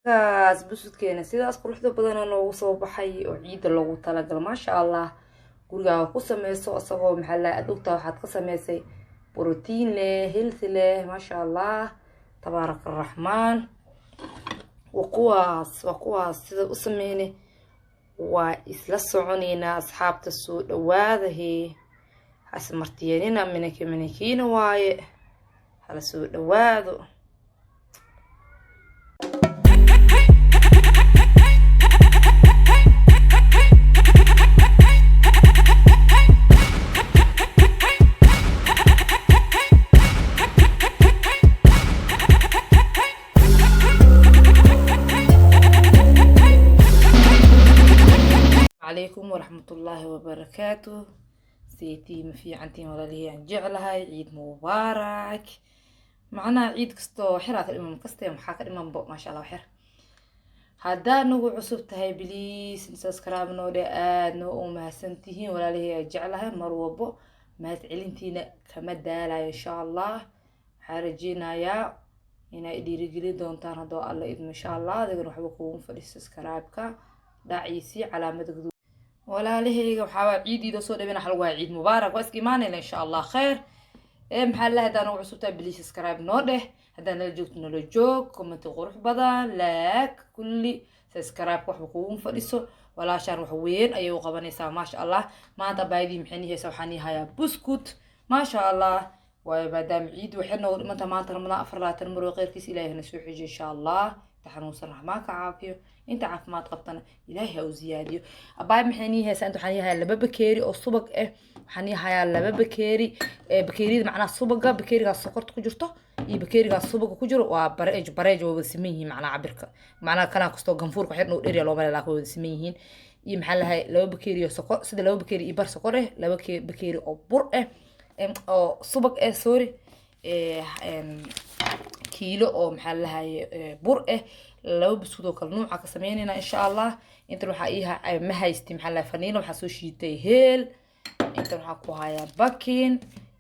Kaas busudkeena sidaas quruxda badan noogu soo baxay oo ciida loogu talagalo, maasha Allah. Gurigaaga ku sameyso isagoo maxaa la aad ogtaa waxaad ka sameysay, brotiin leh, healthy leh, maasha Allah, tabaaraka araxmaan. Waa kuwaas sida u sameyne, waa isla soconeynaa. Asxaabta, soo dhawaadahee, hasmartiyeenina, minaki minakiina waaye, hala soo dhawaado. Calaykum waraxmatullaahi wabarakaatu. Seetii, ma fiicantiin walaalihii aan jeclahay? Ciid mubaarak. Macnaha ciid kastoo xiraa ka dhiman kaste, maxaa ka dhimanbo, maasha Allah. Xir haddaad nagu cusub tahay, please subscribe noo dhe. Aad noo u mahadsantihiin walaalihii aan jeclahay, mar walbo mahad celintiina kama daalayo. Insha Allah waxaa rajeynayaa inay dhiirigelin doontaan haddoo Alla idmo, insha Allah. Adigana waxba kugu fadhi, subscribe-ka dhaciisii calaamada guduud. Walaalahayga, waxaa ciidiida soo dhaweyna, waxa lagu hayaa ciid mubaarak, waa iska imaanayna insha Allah khayr. Ee maxaa la, haddaan ugu cusubtahay, please subscribe noo dheh. Haddaan nala joogto, nala joog, comment qurux badan, like, kulli subscribe waxba kugu fadhiso. Walaashaan wax weyn ayay u qabanaysaa, maasha Allah. Maanta baayadii maxay nihaysaa? Waxaan nihayaa buskut, maasha Allah. Waayo maadaama ciid waxay noogu dhimanta maanta Ramadaan 24 maroo kheyrkiis, Ilaahay hana soo xejiyo insha Allah. Inta xanuunsan Raxmaan ka caafiyo, inta caafimaad qabtana Ilaahay ha u ziyaadiyo. Abaay maxay nii haysaa? Inta waxaan nii hayaa laba bakeeri oo subag ah. Waxaan nii hayaa laba bakeeri, bakeeriyada macnaha subaga, bakeerigaas sokorta ku jirto iyo bakeerigaas subaga ku jiro waa bareej bareej, waa wada siman yihiin. Macnaha cabirka, macnaha kanaa kastoo ganfuurka waxyar noo dheeriya loo malay, laakiin waa wada siman yihiin. Iyo maxaa lahay, laba bakeeri oo sokor, sida laba bakeeri iyo bar sokor ah, laba bakeeri oo bur ah, oo subag ah, sorry, kiilo oo maxaa lahaye bur ah, laba buskud oo kale nuuca ka sameynayna insha Allah. Intan waxaa ii ma haysti, maxaa lahay, faniila, waxaa soo shiitay heel. Intan waxaa ku hayaa bakin,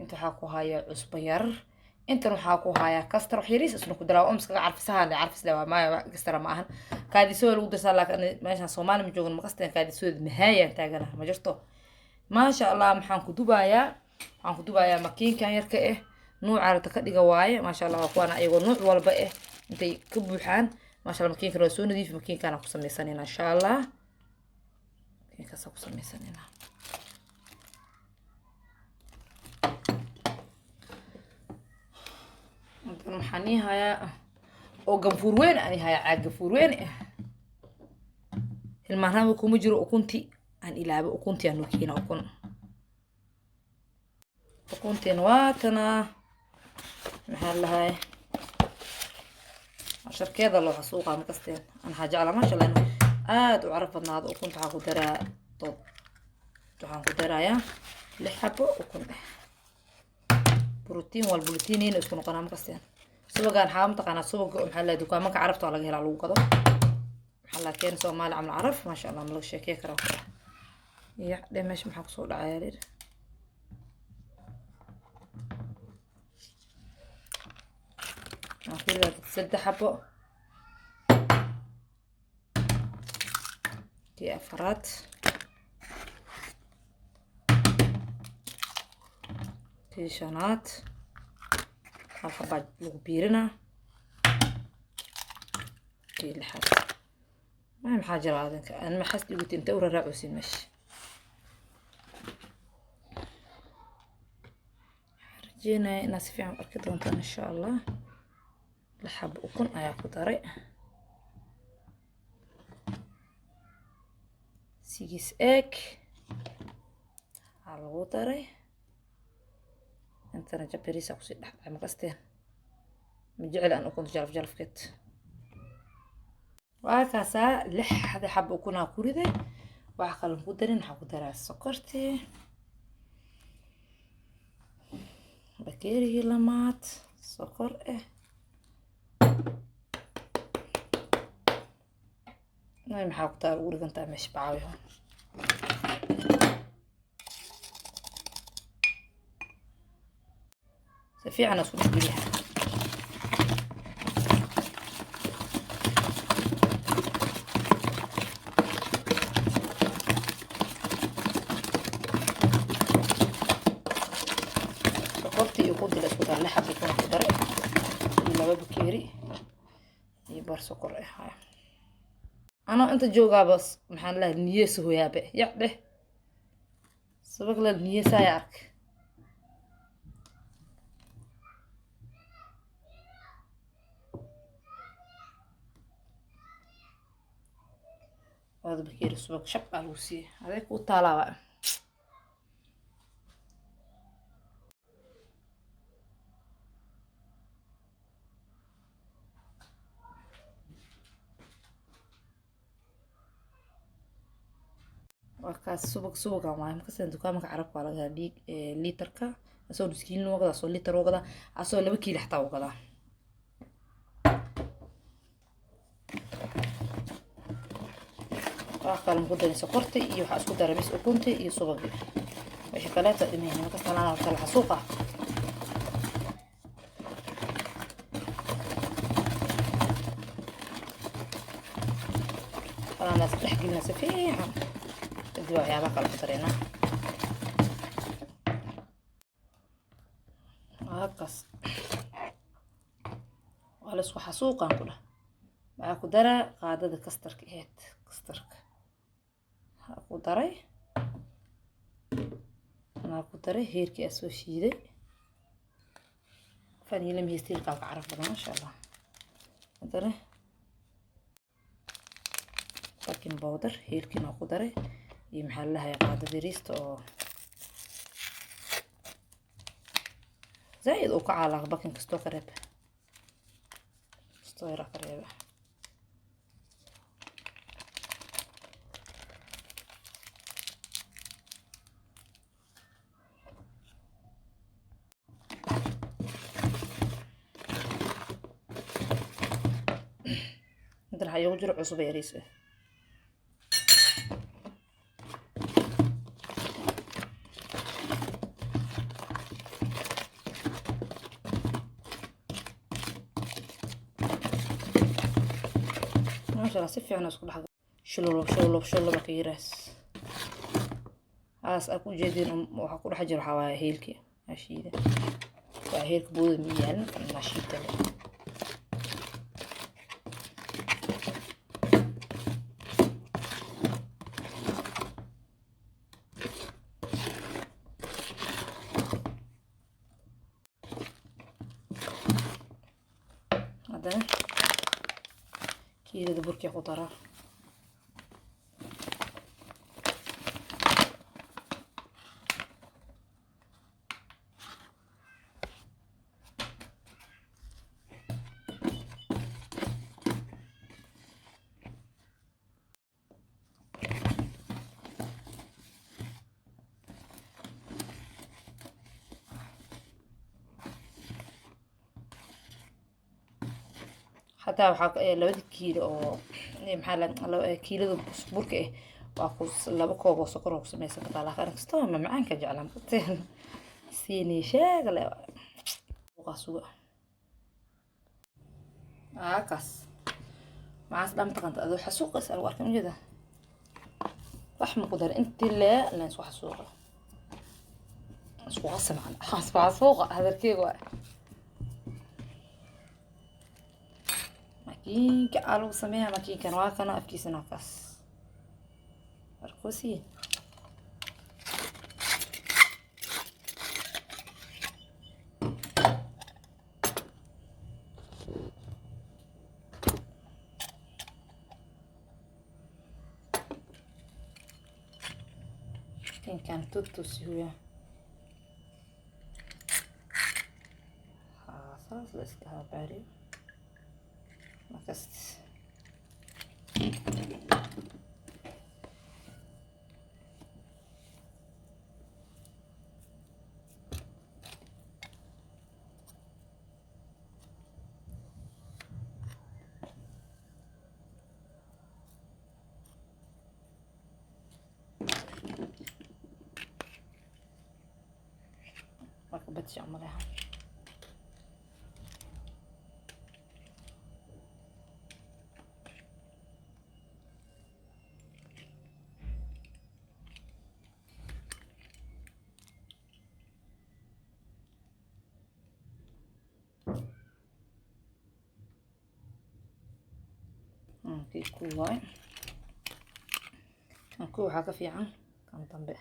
inta waxaa ku hayaa cusbo yar, intan waxaa ku hayaa kastar wax yariis isna ku daraa oo miskaga carfisaha le, carfis le waa maaya, kastara ma ahan, kaadisoo lagu darsaa, laakiin meeshaan Soomaali ma joogan, ma kasteen kaadisooda mahaayaan taaganaha ma jirto, maasha Allah. Maxaan ku dubayaa? Waxaan ku dubayaa makiinkan yarka ah, nuuca rabta ka dhiga waaye, maasha Allah. Waa kuwaana ayagoo nuuc walba ah intay ka buuxaan, maasha Allah. Makiinkan waa soo nadiif, makiinkaana ku sameysanayna insha Allah, makiinkaasa ku sameysanayna. Intan waxaan ii hayaa oo ganfuur weyn aan ii hayaa, caag ganfuur weyn ah. Hilmaanrama kuma jiro ukunti aan ilaabo, ukunti aan noo keena. Ukun, ukuntiin waa tanaa. Maxaa lahay, sharkeeda loo xasuuqaa ma kasteen? An waxaa jeclaa, maasha Allah, inuu aada u caraf badnaado ukunta. Waxaa ku daraa dood, waxaan ku darayaa lix xabo ukun ah. Brotiin wal brotiinina isku noqonaa, ma kasteen? Subagaan xaa mataqaanaa? Subaga maxaa lahay, dukaamanka carabta waa laga helaa, lagu gado. Maxaa la keena Soomaali camal caraf, maasha Allah, ma laga sheekey karaa ku ya dhe. Meesha maxaa kusoo dhacaya lir? Waxaan ku ridaa saddex xabo, kii afaraad, kii shanaad, hal xabaa lagu biirinaa, kii lixaad. Maxaa jira adinka aan maxas dhigti inta u raraacusin meesha? Rajeynaya inaad si fiican u arki doontaan insha Allah. Lix xabo ukun ayaa ku daray, six egg waxaa lagu daray. Intana jabariisa kusii dhex dhacay, makasteen? Ma jecel aan ukunta jalaf jalafkeed. Waa kaasaa, lixda xabo ukunaa ku riday. Waxa kalen ku darin, waxaa ku daraa sokortii, bakeerigii lamaad sokor ah. Maxaa ku taa ugu dhigantaa meesha bacaawiho? Si fiican isku dhexgeliya. Lix xabo ukun ku daray iyo 2 bakeeri iyo bar sokor ah. Anoo inta joogaaba maxaan lahaa niyeesa hooyaabe yac dheh subag la niyeesaya ark. Labada bakeeri subag shab aa lagu siiyey, adeeg kuu taalaaba. Waa kaas subag, subagan waaye markaas dukaamaka carabka waa laga helaa dhiig liitarka, asoo nus kiilina waa gadaa, asoo liitar waa gadaa, asoo 2 kiilo xataa waa gadaa. Wax kale ku darin, sokorta iyo waxaa isku daray bis ukunta iyo subagii, wixii kaleeto dhimayna markaas talaan horta la xasuuqa. Halaanaas dhex gelina si fiican, kadib waxyaabaha kale ku dareynaa. Halkaas waa la isku xasuuqaan ku dhah. Waxaa ku daraa qaadada kastarka ahayd, kastarka waxaa ku daray, anaa ku daray heerkii aa soo shiiday. Faniila mahaysta, heelkaa ka caraf badan maasha Allah. Haddana baking powder heelkiina ku daray iyo maxaa la dhahayaa qaadada yariista oo zaaid uu ka caalaaqa baking kastoo ka reeb, kastoo yaraa ka reeba. Intan waxaa iigu jiro cusbo yariis ah. Maasha Allah, si fiican isku dhex shululub shululub shululub ka yiraas. Haas aa ku jeedin waxaa ku dhex jiro waxaa waaye heelkii aa shiida. Waa heelka buuda ma yaalin kan aa shiida leh. Haddana kiilada burkii ku daraa. Xataa waxaa 2 kiilo oo maxaa la kiilada burka ah waa ku 2 koob oo sokor oo ku samaysan kartaa, laakiin kastoo ma macaanka jeclaan karteen siinii sheeg le suga. Kaas maxaas dhan taqanta adoo xasuuqaysa lagu arkay ujeeda wax ma ku dar intii lee leen isku xasuuqa isku qasa macna isku xasuuqa hadalkeyga waa makiinka aa lagu sameeyaa. Makiinkan waa kana, afkiisana waa kaas arkoosiin. Makiinkan tutusi huya saas la iska habaariyo markaas. Marka badsha umaleha. Kii ku waay kan ku waxaa ka fiican kan dambe.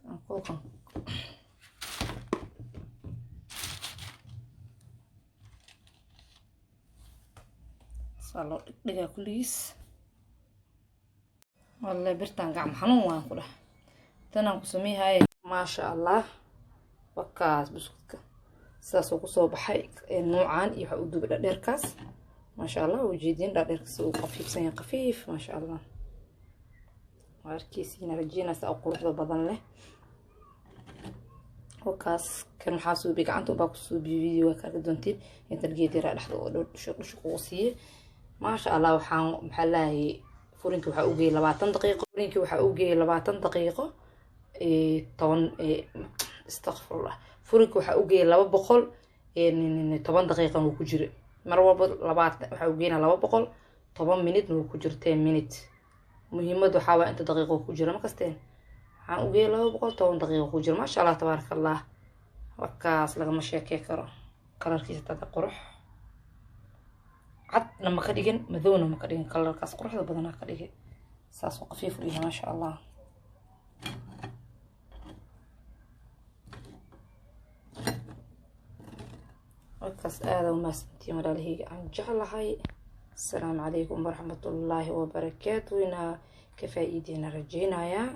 Kan ku kan saa loo dhigdhigaa kulligiis. Wallahi birtaan gacmo xanuun waan ku dhah tanaan ku sameeyay. Maasha Allah, wakaas buskudka sidaasuu kusoo baxay nuucaan iyo waxaa u duubay dhadheerkaas. Maasha Allah, ujeedin dhadheerkaas uu qafiifsan yahay, qafiif, maasha Allah. Waa arkeysiina rajeynaysa oo quruxda badan leh. Wakaas kan waxaa suubiyay gacanta unbaa ku suubiyay, video waa ka arki doontiin. Intan geed yaraa dhexda oo dhushuk dhushuk ugu siiyey. Maasha Allah, waxaan maxaa laayay furinki waxaa u geeyay 20 daqiiqo. Furinki waxaa u geeyay 20 daqiiqo, 10, istakfirullah, furinki waxaa u geeyay 200, 10 daqiiqan wuu ku jiray. Mar walba 20 waxaa u geynaa 200, 10 minutna wuu ku jiro, 10 minute. Muhiimad waxaa waa inta daqiiqo ku jira. Ma kasteen? Waxaan u geeyay 200, 10 daqiiqo ku jira. Maasha Allah, tabaaraka Allah, wakaas lagama sheekey karo. Kalarkiisa tada qurux cadna ma ka dhigin, madowna ma ka dhigin, kalarkaas quruxda badanaa ka dhigay. Saasuu qafiif u yahay, maasha Allah. Wakaas aada umahadsantiin walaalahayga aan jeclahay. Asalaamu calaykum waraxmatullaahi wabarakaatu. Inaa ka faa-iideyna rajeynayaa.